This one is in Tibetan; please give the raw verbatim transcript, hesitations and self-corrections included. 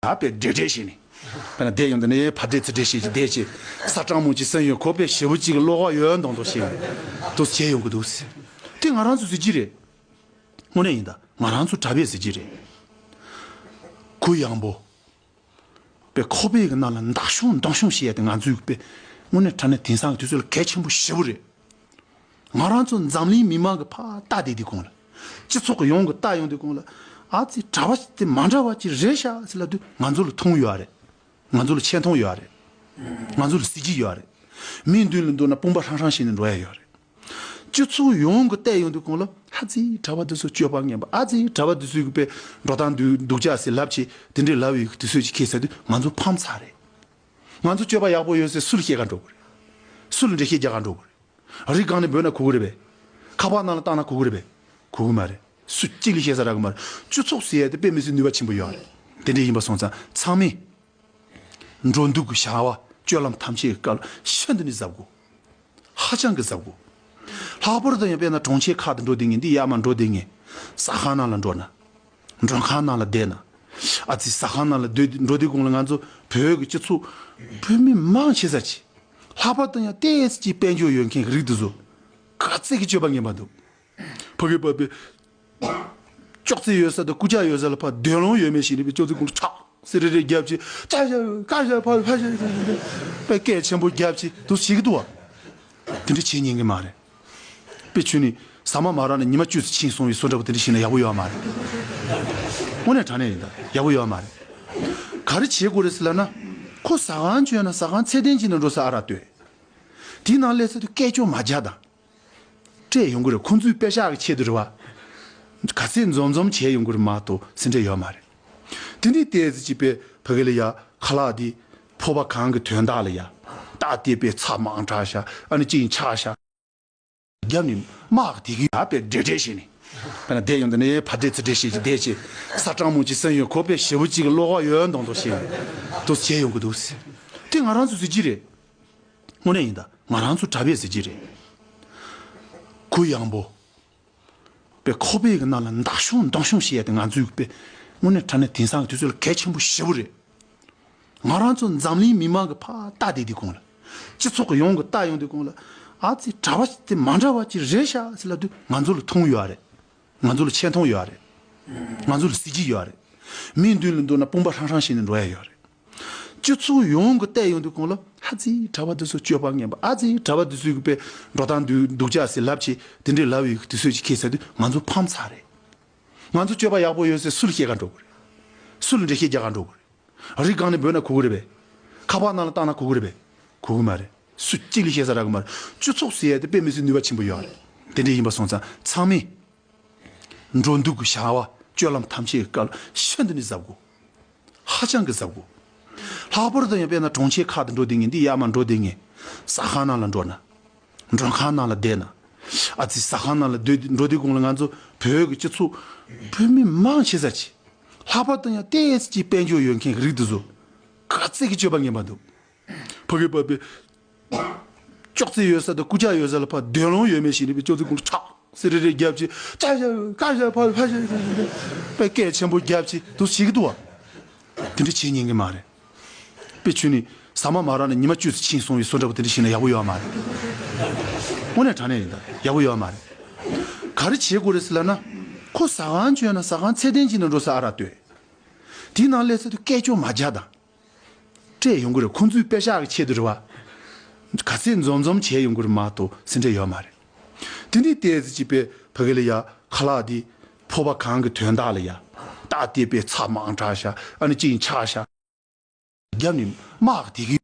ཡ་དཔེ་འདྲེ་འདྲེ་བྱས་ནས། དཔེར་ན་བསྡད་ཡོང་དུས་ནས་ཕར་འདྲེ་ཚུར་འདྲེ་བྱས་ཀྱི་བསྡད་ཀྱི། ས་སྤྲང་མོ་ཅིག་སེམས་ཡོད་ཁོ་པས་ཞེ་པོ་ཅིག་གློ་བ་ཡོད་མདོག་མདོག་བྱས་ནས་དུ་བྱས་ཡོང་གི་འདུག་ཟེར། དེ་ང་རང་ཚོ་ཟེར་གྱི་རེད། དངོས་གནས་ཡིན་ད། ང་རང་ཚོ་གྲྭ་པས་ཟེར་གྱི་རེད། གུ་ཡངས་པོ། པའི་ཁོག་པའི་གི་ནང་ལ་མདའ་གཞུ་མདུང་གཞུ་བྱས་ཏེ་ང་ཚོའི་པའི་དངོས་གནས་དྲང་གནས་དེང་སང་གི་དུས་ཚོད་ལ་གལ་ཆེན་པོ་ཞེ་པོ་རེད། ང་རང་ཚོ་འཛམ་གླིང་མི་མང་གི་ཕར་ལྟ་བསྡད་དུས་གོང་ལ། སྤྱི་ཚོགས་ཀྱི་ཡོངས་ཀྱི་ལྟ་ཡོང་དུས་གོང་ལ། ཨ་ཙི་གྲྭ་པ་དེ་མ་འདྲ་བ་ཅིག་རེད་ཤག་ཟེར་ལབ་དུས་ང་ཚོ་ལ་མཐོང་ཡོད་རེད། ང་ཚོ་ལ་ཆེ་མཐོང་ཡོད་རེད། ང་ཚོ་ལ་གཟི་བརྗིད་ཡོད་རེད། མིའི་མདུན་ལ་འདུག་ན་དཔུང་པ་ཧྲང་ཧྲང་བྱས་ནས་འགྲོ་ཡ་ཡོད་རེད། སྤྱི་ཚོགས་ཡོངས་ཀྱི་བལྟས་ཡོང་དུས་གོང་ལ་ཨ་ཙི་གྲྭ་པ་འདི་ཚོ་སྤྱོད་པ་ངན་པ། ཨ་ཙི་གྲྭ་པ་འདི་ཚོའི་གི་པའི་འགྲོ་སྟངས་འདུག་འདུག་ཅག་ཟེར་ལབ་བྱས་དེ་འདྲའི་ལབ་ཡོད་གི་དུས་ཚོད་ཅིག་ཁེལ་ཚར་དུས་ང་ཚོ་ཕམ་ཚར་རེད། ང་ཚོ་སྤྱོད་པ་ཡག་པོ་ཡོད་ཟེར་སུ་ལ་བཤད་ག་འགྲོ་དགོས་རེད། སུ་ལ་འགྲེལ་བཤད་རྒྱག་ག་འགྲོ་དགོས་རེད། རི་སྒང་ནས་འབོད་ན་གོ་གི་རེད་པས། ཁ་པར་ནང་ལ་བཏང་ན་གོ་གི་རེད་པས། གོ་གི་མ་རེད། སུ་གཅིག་ལ་བཤད་ས་རག་གི་མ་རེད། སྤྱི་ཚོགས་ཟེར་ཡ་དེ་དཔེ་མི་སྲིད་ནུས་པ་ཆེན་པོ་ཡོད་རེད། དེ་འདྲ་ཡིན་པ་སོང་ཙང་ཚང་མས། འགྲོ་འདུག་གི་བྱ་བ་སྤྱོད་ལམ་ཐམས་ཅད་ཀྱི་སྐབས་ལ་ཤིན་ཏུ་ནས་གཟབ་དགོས། ཧ་ཅང་གི་གཟབ་དགོས། ལྷག་པར་དུ་ཡང་དཔེར་ན་གྲོང་ཁྱེར་ཁག་ཏུ་འགྲོ་བསྡད་མཁན་འདི་ཡར་མར་འགྲོ་བསྡད་མཁན། ཟ་ཁང་ནང་ལ་འགྲོ་ན། མགྲོན་ཁང་ནང་ལ་བསྡད་ན། ཨ་ཙི་ཟ་ཁང་ནང་ལ་སྡོད་འགྲོ་དུས་གོང་ལ་ང་ཚོ་བོད་ཀྱི་སྤྱི་ཚོགས་བོད་མི་མང་ཆེ་ས་ཅིག་ལྷག་པར་དུ་ཡང་ཏོག་ཙམ་ཅིག་དཔལ་འབྱོར་ཡོད་མཁན་གྱི་རིགས་འདི་ཚོ་ག་ཚད་ཀྱི་སྤྱོད་པ་ངན་པ་འདུག་ཕ་གི་པ་པི། ཅོག་ཙེ་ཡོད་ས་དང་རྐུབ་བཀྱག་ཡོད་ས་ལ་ཕར་སྡོད་ལོང་ཡོད་མེད་ཞིག་ནི་པའི་ཅོག་ཙེ་ཀུན་ཆག་སེ་རེ་རེ་རྒྱབ་ཅིག་ཀ་ཞབས་ཀ་ཞབས་ཕ་ཕ་ཞབས་པའི་སྐད་ཆེན་པོ་རྒྱབ་ཅིག་དུ་ཞིག་འདུག་བ། དེ་འདྲ་བྱེད་ཉན་གི་མ་རེད། པའི་ཆུ་ནི་ཟ་མ་མ་རག་ན་ཉི་མ་བཅུ་ཙམ་ཕྱིན་སོང་བའི་བཟོ་འདྲ་པོ་དེ་འདྲ་ཞིག་ན་ཡག་པོ་ཡོད་མ་རེད། དངོས་གནས་དྲང་གནས་ཡིན་ད་ཡག་པོ་ཡོད་མ་རེད། ག་རེ་བྱེད་དགོས་རེད་ཟེར་ལབ་ན། ཁོ་ཟ་ཁང་བྱོས་ན་ཟ་ཁང་ཚད་ལྡན་ཅིག་ནང་འགྲོ་ས་ཨ་རག་ལྟོས། དེའི་ནང་སླེབས་ཚར་དུས་སྐད་ཅོར་མ་རྒྱག་དང་། སྤྲད་ཡོང་གི་རེད། ཁོང་ཚོའི་པེ་ཤག་གི་ཆེད་དུ་རེད་བ། ག་ཚད་འཛོམས་འཛོམས་བྱས་ཡོང་གི་རེད་མ་གཏོགས་སེ་འབྲས་ཡོད་མ་རེད། དེ་འདྲའི་ལྟས་ཙི་ཅི་པའི་ཕ་གི་ལ་ཡ་ཁ་ལག་འདི་ཕོར་པ་གང་གི་དོན་དག་ལ་ཡ། རྟགས་དེ་པའི་ཚྭ་མང་དྲགས་ཤག་ཨ་ནི་གཅིན་ཆག་ཤག་རྒྱབ་ནས་དམག་གི་དེ་གི་ཡ་པའི་འདྲེ་འདྲེ་བྱས་ནས། དཔེར་ན་བསྡད་ཡོང་དུས་ནས་ཕར་འདྲེ་ཚུར་འདྲེ་བྱས་ཀྱི་བསྡད་ཀྱི། ས་སྤྲང་མོ་ཅིག་སེམས་ཡོད་ཁོ་པས་ཞེ་པོ་ཅིག་གློ་བ་ཡོད་མདོག་མདོག་བྱས་ནས་དུ་བྱས་ཡོང་གི་འདུག་ཟེར། དེ་ང་རང་ཚོ་ཟེར་གྱི་རེད། དངོས་གནས་ཡིན་ད། ང་རང་ཚོ་གྲྭ་པས་ཟེར་གྱི་རེད། གུ་ཡངས་པོ། པའི་ཁོག་པའི་གི་ནང་ལ་མདའ་གཞུ་མདུང་གཞུ་བྱས་ཏེ་ང་ཚོའི་པའི་དངོས་གནས་དྲང་གནས་དེང་སང་གི་དུས་ཚོད་ལ་གལ་ཆེན་པོ་ཞེ་པོ་རེད། ང་རང་ཚོ་འཛམ་གླིང་མི་མང་གི་ཕར་ལྟ་བསྡད་དུས་གོང་ལ། སྤྱི་ཚོགས་ཀྱི་ཡོངས་ཀྱི་ལྟ་ཡོང་དུས་གོང་ལ། ཨ་ཙི་གྲྭ་པ་དེ་མ་འདྲ་བ་ཅིག་རེད་ཤག་ཟེར་ལབ་དུས་ང་ཚོ་ལ་མཐོང་ཡོད་རེད། ང་ཚོ་ལ་ཆེ་མཐོང་ཡོད་རེད། ང་ཚོ་ལ་གཟི་བརྗིད་ཡོད་རེད། མིའི་མདུན་ལ་འདུག་ན་དཔུང་པ་ཧྲང་ཧྲང་བྱས་ནས་འགྲོ་ཡ་ཡོད་རེད། སྤྱི་ཚོགས་ཡོངས་ཀྱི་བལྟས་ཡོང་དུས་གོང་ལ་ཨ་ཙི་གྲྭ་པ་འདི་ཚོ་སྤྱོད་པ་ངན་པ། ཨ་ཙི་གྲྭ་པ་འདི་ཚོའི་གི་པའི་འགྲོ་སྟངས་འདུག་འདུག་ཅག་ཟེར་ལབ་བྱས་དེ་འདྲའི་ལབ་ཡོད་གི་དུས་ཚོད་ཅིག་ཁེལ་ཚར་དུས་ང་ཚོ་ཕམ་ཚར་རེད། ང་ཚོ་སྤྱོད་པ་ཡག་པོ་ཡོད་ཟེར་སུ་ལ་བཤད་ག་འགྲོ་དགོས་རེད། སུ་ལ་འགྲེལ་བཤད་རྒྱག་ག་འགྲོ་དགོས་རེད། རི་སྒང་ནས་འབོད་ན་གོ་གི་རེད་པས། ཁ་པར་ནང་ལ་བཏང་ན་གོ་གི་རེད་པས། གོ་གི་མ་རེད། སུ་གཅིག་ལ་བཤད་ས་རག་གི་མ་རེད། སྤྱི་ཚོགས་ཟེར་ཡ་དེ་དཔེ་མི་སྲིད་ནུས་པ་ཆེན་པོ་ཡོད་རེད། དེ་འདྲ་ཡིན་པ་སོང་ཙང་ཚང་མས། འགྲོ་འདུག་གི་བྱ་བ་སྤྱོད་ལམ་ཐམས་ཅད་ཀྱི་སྐབས་ལ་ཤིན་ཏུ་ནས་གཟབ་དགོས། ཧ་ཅང་གི་གཟབ་དགོས། ལྷག་པར་དུ་ཡང་དཔེར་ན་གྲོང་ཁྱེར་ཁག་ཏུ་འགྲོ་བསྡད་མཁན་འདི་ཡར་མར་འགྲོ་བསྡད་མཁན། ཟ་ཁང་ནང་ལ་འགྲོ་ན། མགྲོན་ཁང་ནང་ལ་བསྡད་ན། ཨ་ཙི་ཟ་ཁང་ནང་ལ་སྡོད་འགྲོ་དུས་གོང་ལ་ང་ཚོ་བོད་ཀྱི་སྤྱི་ཚོགས་བོད་མི་མང་ཆེ་ས་ཅིག་ལྷག་པར་དུ་ཡང་ཏོག་ཙམ་ཅིག་དཔལ་འབྱོར་ཡོད་མཁན་གྱི་རིགས་འདི་ཚོ་ག་ཚད་ཀྱི་སྤྱོད་པ་ངན་པ་འདུག་ཕ་གི་པ་པི། ཅོག་ཙེ་ཡོད་ས་དང་རྐུབ་བཀྱག་ཡོད་ས་ལ་ཕར་སྡོད་ལོང་ཡོད་མེད་ཞིག་ནི་པའི་ཅོག་ཙེ་ཀུན་ཆག་སེ་རེ་རེ་རྒྱབ་ཅིག་ཀ་ཞབས་ཀ་ཞབས་ཕ་ཕ་ཞབས་པའི་སྐད་ཆེན་པོ་རྒྱབ་ཅིག་དུ་ཞིག་འདུག་བ། དེ་འདྲ་བྱེད་ཉན་གི་མ་རེད། པའི་ཆུ་ནི་ཟ་མ་མ་རག་ན་ཉི་མ་བཅུ་ཙམ་ཕྱིན་སོང་བའི་བཟོ་འདྲ་པོ་དེ་འདྲ་ཞིག་ན་ཡག་པོ་ཡོད་མ་རེད། དངོས་གནས་དྲང་གནས་ཡིན་ད་ཡག་པོ་ཡོད་མ་རེད། ག་རེ་བྱེད་དགོས་རེད་ཟེར་ལབ་ན། ཁོ་ཟ་ཁང་བྱོས་ན་ཟ་ཁང་ཚད་ལྡན་ཅིག་ནང་འགྲོ་ས་ཨ་རག་ལྟོས། དེའི་ནང་སླེབས་ཚར་དུས་སྐད་ཅོར་མ་རྒྱག་དང་། སྤྲད་ཡོང་གི་རེད། ཁོང་ཚོའི་པེ་ཤག་གི་ཆེད་དུ་རེད་བ། ག་ཚད་འཛོམས་འཛོམས་བྱས་ཡོང་གི་རེད་མ་གཏོགས་སེ་འབྲས་ཡོད་མ་རེད། དེ་འདྲའི་ལྟས་ཙི་ཅི་པའི་ཕ་གི་ལ་ཡ་ཁ་ལག་འདི་ཕོར་པ་གང་གི་དོན་དག་ལ་ཡ། རྟགས་བལྟས་པའི་ཚྭ་མང་དྲགས་ཤག་ཨ་ནི་གཅིན་ཆག་ཤག་རྒྱབ་ནས་དམག་གི་དེ་གི་